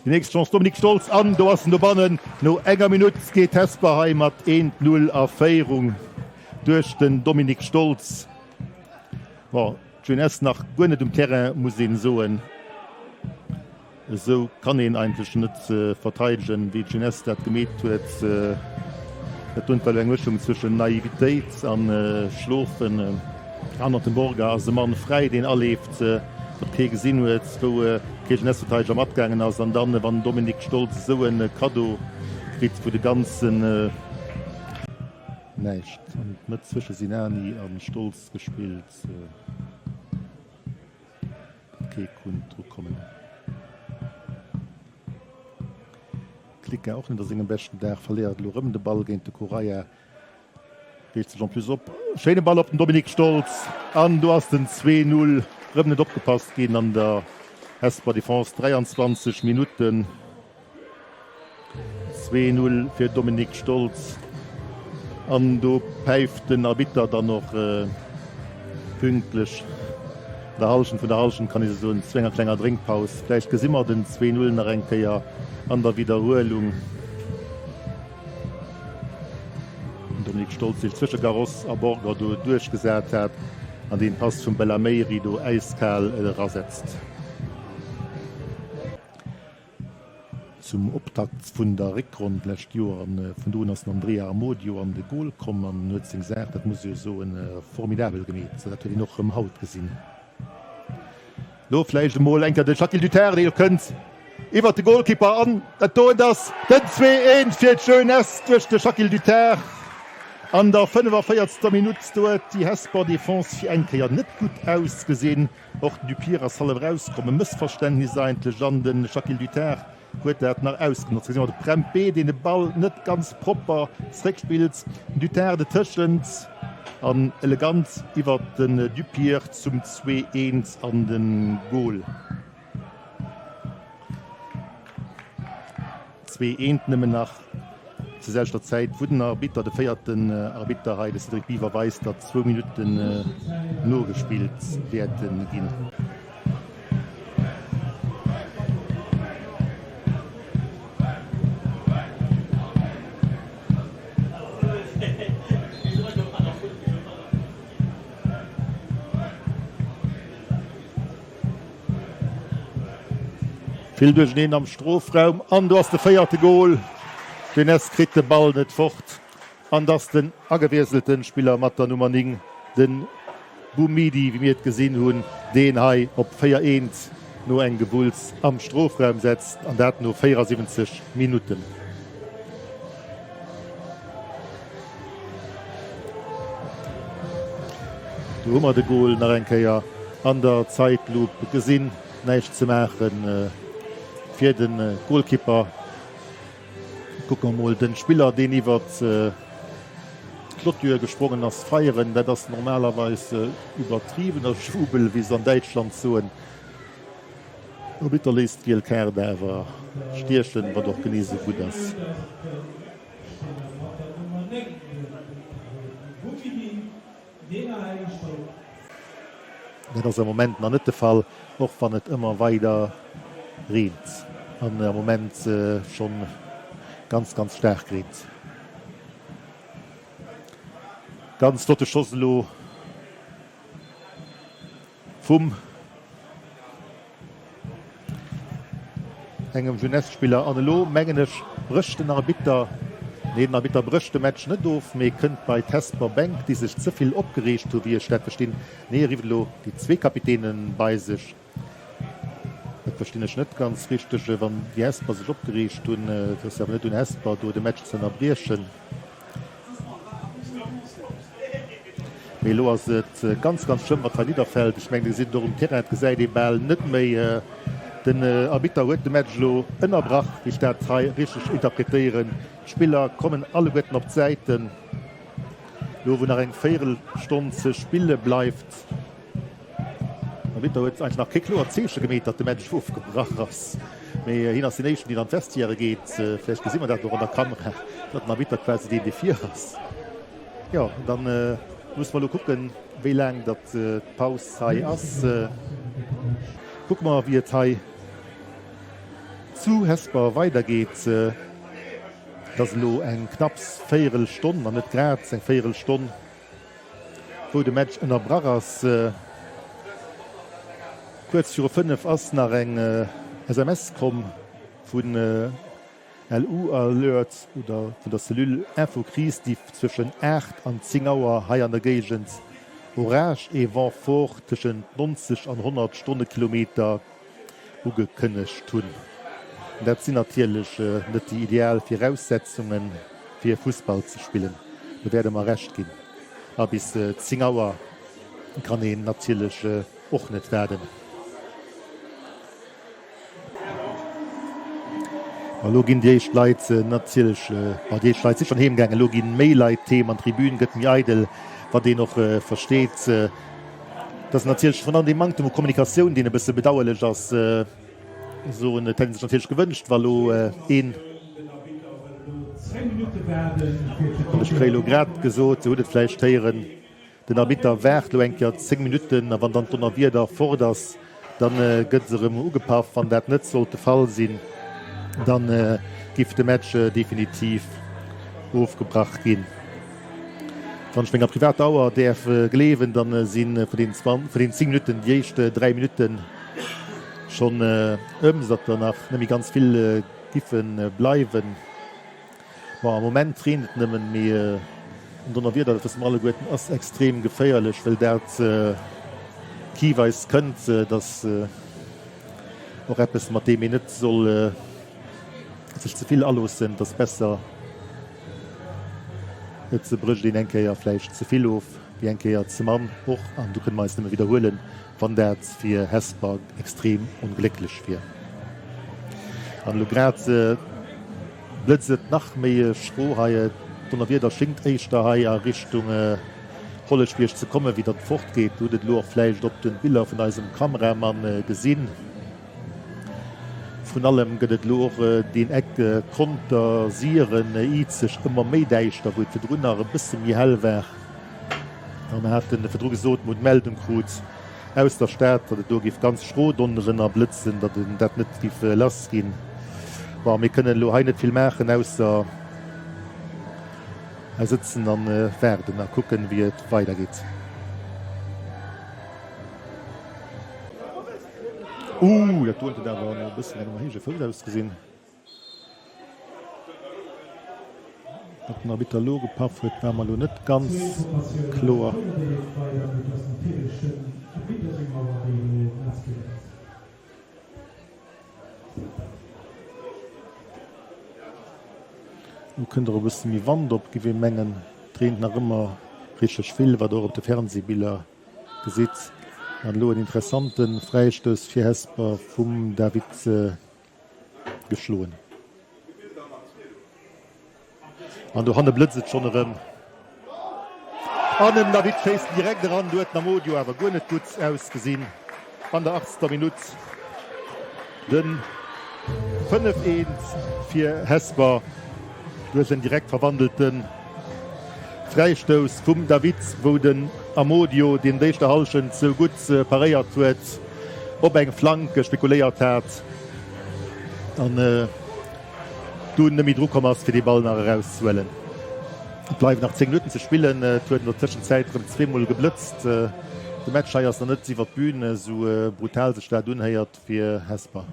Déi nächst Chance Dominique Stolz an do ass en dobannen. No enger Minutt geet Hesper hei mat 1, 0 a Féierung duerch den Dominique Stolz. Bon, d'Jeunesse nach guer net um Terrain, muss een soen. Esou kann een eigentlech net verteidegen, wéi d'Jeunesse dat gemeet huet. Dat huet well eng Mëschung zwëschen Naivitéit an Schlofen. Hannert dem Borga ass e Mann fräi, deen aleeft, wat kee gesinn huet, wou kee Jeunesse-Verteideger matgaangen ass. An dann, wann den Dominique Stolz esou e Kaddo kritt, wou de ganzen. Näischt an d'Mëtt zwësche Sinani a Stolz gespillt. Datt kee konnt dru kommen. Klika och net a sengem beschten Dag, verléiert elo rëm de Ball géint de Correia. Reegt sech en plus op. Schéine Ball op den Dominique Stolz an do ass den 2, 0. Rëm net opgepasst ginn an der Hesper Defense. 23 Minutten. 2, 0 fir Dominique Stolz an do päift den Arbitter dann och pünktlech an der Hallschent vun der Hallschent, kann ee sou soen, zu enger klenger Drénkpaus. Vläicht gesi mer den 2, 0 nach eng Kéier an der Widderhuelung. Den Dominique Stolz sech zwësche Garros a Borger do duerchgesat hat an deen Pass vum Bellameiri do äiskal erasetzt. Zum Optakt vun der Réckronn d'lescht Joer an vun do un ass den Andrea Amodio an de Gol komm an huet seng Saach, dat muss ee jo soen, formidabel gemeet. Dat huet een och rëm haut gesinn. Lo vläicht emol eng Kéier de Shaquille Duterte, dee jo kënnt iwwert de Golkipper an dat doen ass den 2, 1 fir d'Jeunesse duerch de Shaquille Duterte an der 45. Minutt. Do huet déi Hesper Defense fir eng Kéier net gutt ausgesinn. Och den Dupire ass hallef erauskomm, e Mëssverständnis eigentlech, an de Shaquille Duterte huet dat nach ausgenotzt. Gesi mer de Prempeh, deen de Ball net ganz propper zeréckspillt, den Duterte detëschent an elegant iwwert den Dupire zum 2, 1 an de Gol. 2 eent nëmmen nach zur selwechter Zäit, wou den Arbitter, de véierten Arbitter hei, de Cédric Biver, weist, datt zwou Minutten nogespillt wäerte ginn. Vill Duercheneen am Strofraum an do ass de véierte Gol. D'Jeunesse kritt de Ball net fort an et ass den agewieselte Spiller mat der Nummer 9, de Boumidi, wéi mir et gesinn hunn, deen hei op 4, 1 no engem Gewulls am Strofraum setzt an dat no 74 Minutten. Do hu mer de Gol nach eng Kéier an der Zeitlup gesinn. Näischt ze maache fir de Golkipper. Kucke mer mol de Spiller, deen iwwert d'Clôture gesprongen ass, feieren. Dat ass normalerweis iwwertriwener Jubel, wéi se an Däitschland soen. Arbitter léisst d'giel Kaart awer stiechen, wat och genee sou gutt ass. Dat ass am Moment nach net de Fall, och wann et ëmmer weider reent an am Moment schonn ganz, ganz staark reent. Ganz flotte Schoss elo vum engem Jeunesse-Spiller an elo mengen ech brécht den Arbitter, nee den Arbitter brécht de Match net of, mee kënnt bei d'Hesper Bänk, déi sech ze vill opgereegt hu wéi ech dat verstinn. Nee e rifft elo déi zwee Kapitäne bei sech. Dat verstinn ech net ganz richteg, wann déi Hesper sech opgereegt hunn. Et ass jo awer net un Hesper do de Match ze ënnerbriechen. Mee elo ass et ganz, ganz schlëmm, wat hei nidderfält. Ech mengen, Dir gesitt et och um Terrain, et gesäit ee bal net méi. Den Arbitter huet de Match elo ënnerbrach, wéi ech dat hei richteg interpretéieren. D'Spiller kommen alleguerten op d'Säiten, elo wou nach eng Véierelstonn ze spille bleift. Den Arbitter huet eigentlech nach kee kloert Zeeche gemeet, datt de Match ofgebrach ass, mee hien ass deen éischten, deen an d'Vestiaire geet. Vläicht gesi mer dat och an der Kamera, datt den Arbitter quasi deen, dee vir ass. Jo, da musse mer elo kucken, wéi laang datt d'Paus hei ass. Kucke mer, wéi et hei. zu Hesper weidergeet. Et ass elo eng knapps Véierelstonn, an net grad eng Véierelstonn, wou de Match ënnerbrach ass. Kuerz viru 5 ass nach eng SMS komm vun LU Alert oder vun der Cellule Infocrise, déi zwëschen 8 an 10 Auer hei an der Géigend Orage et vent fort tëschent 90 an 100 Stonnekilometer ugekënnegt hunn. Dat sinn natierlech net déi ideal Viraussetzunge fir Fussball ze spillen, do wäert e mer Recht ginn. A bis 10 Auer kann een natierlech och net waarden. Ma elo ginn déi éischt Leit natierlech, ma déi éischt Leit si schonn heem gaangen, elo gi méi Leit heem an d'Tribün gëtt méi eidel, wat een och versteet. Et ass natierlech virun allem dee Manktem u Kommunikatioun, deen e bësse bedauerlech ass. Soen, et hätt ee sech natierlech gewënscht, wa lo een, an ech kréie lo grad gesot, Dir hutt et vläicht héieren, Den Arbitter waart elo eng Kéier 10 Minutten a wann dann d'Donnerwieder fort ass, da gëtt erëm ugepaff. Wann dat net sollt de Fall sinn, da giff de Match definitiv ofgebrach ginn. Wann ech menger privater Auer däerf gleewen, da si vun den 10 Minutten déi éischt 3 Minutte schonn ëm, soudatt der nach net méi ganz vill giffe bleiwen. Bon, am Moment reent et nëmmen, mee en Donnerwieder, dat wësse mer alleguerten, ass extrem geféierlech, well dat kiweis kënnt. Et ass och eppes, mat deem een net soll sech ze vill aloossen. Et ass besser, et brécht een eng Kéier vläicht ze vill of, wéi eng Kéier ze mann och. An do kënne mer eis nëmme widderhuelen, wann dat fir Hesper extrem onglécklech wier. An elo grad Blëtzt et nach méi schro hei. D'Donnerwieder schéngt éischter hei a Richtung Holleschbierg ze kommen, wéi datt fort geet. Dir hutt et elo och vläicht op de Biller vun eisem Kameramann gesinn. Vrun allem gëtt et elo och deen Eck Conter, Siren, Izeg ëmmer méi däischter, wou et virdrun nach e bësse méi hell war. A mer hate virdru gesot, mer hunn d'Meldung krut, aus der Stad, datt et do géif ganz schro donneren a blëtzen, datt en dat net géif lass ginn. Bon, mir kënnen elo hei net vill maachen, ausser hei sëtzen a waarden a kucken, wéi et weidergeet. Ooh, dat do huet awer no e bëssen engem héije Fouss ausgesinn. Wat den Arbitter elo gepaff huet, war mer elo net ganz kloer. Elo kënnt och e bësse méi Wand op, géif ee mengen. Et reent nach ëmmer richteg vill, wat der och op de Fernsehbiller gesitt. An elo en interessante Fräistouss fir Hesper vum David. Geschloen. An dohanne blëtzt et schonn erëm. An den David schéisst direkt eran. Do huet den Amodio awer guer net gutt ausgesinn an der 80. Minutt. Den 5, 1 fir Hesper duerch en direkt verwandelte Fräistouss vum David, wou den Amodio, deen d'éischter Hallschent sou gutt paréiert huet, op eng Flank spekuléiert hat an dunn net méi dru komm ass, fir dee Ball nach erauszehuelen. Et bleiwen nach 10 Minutten ze spillen. Et huet an der Tëschenzäit erëm zweemol geblëtzt. De Match hei ass nach net iwwer d'Bün, esou brutal sech dat unhéiert fir Hesper.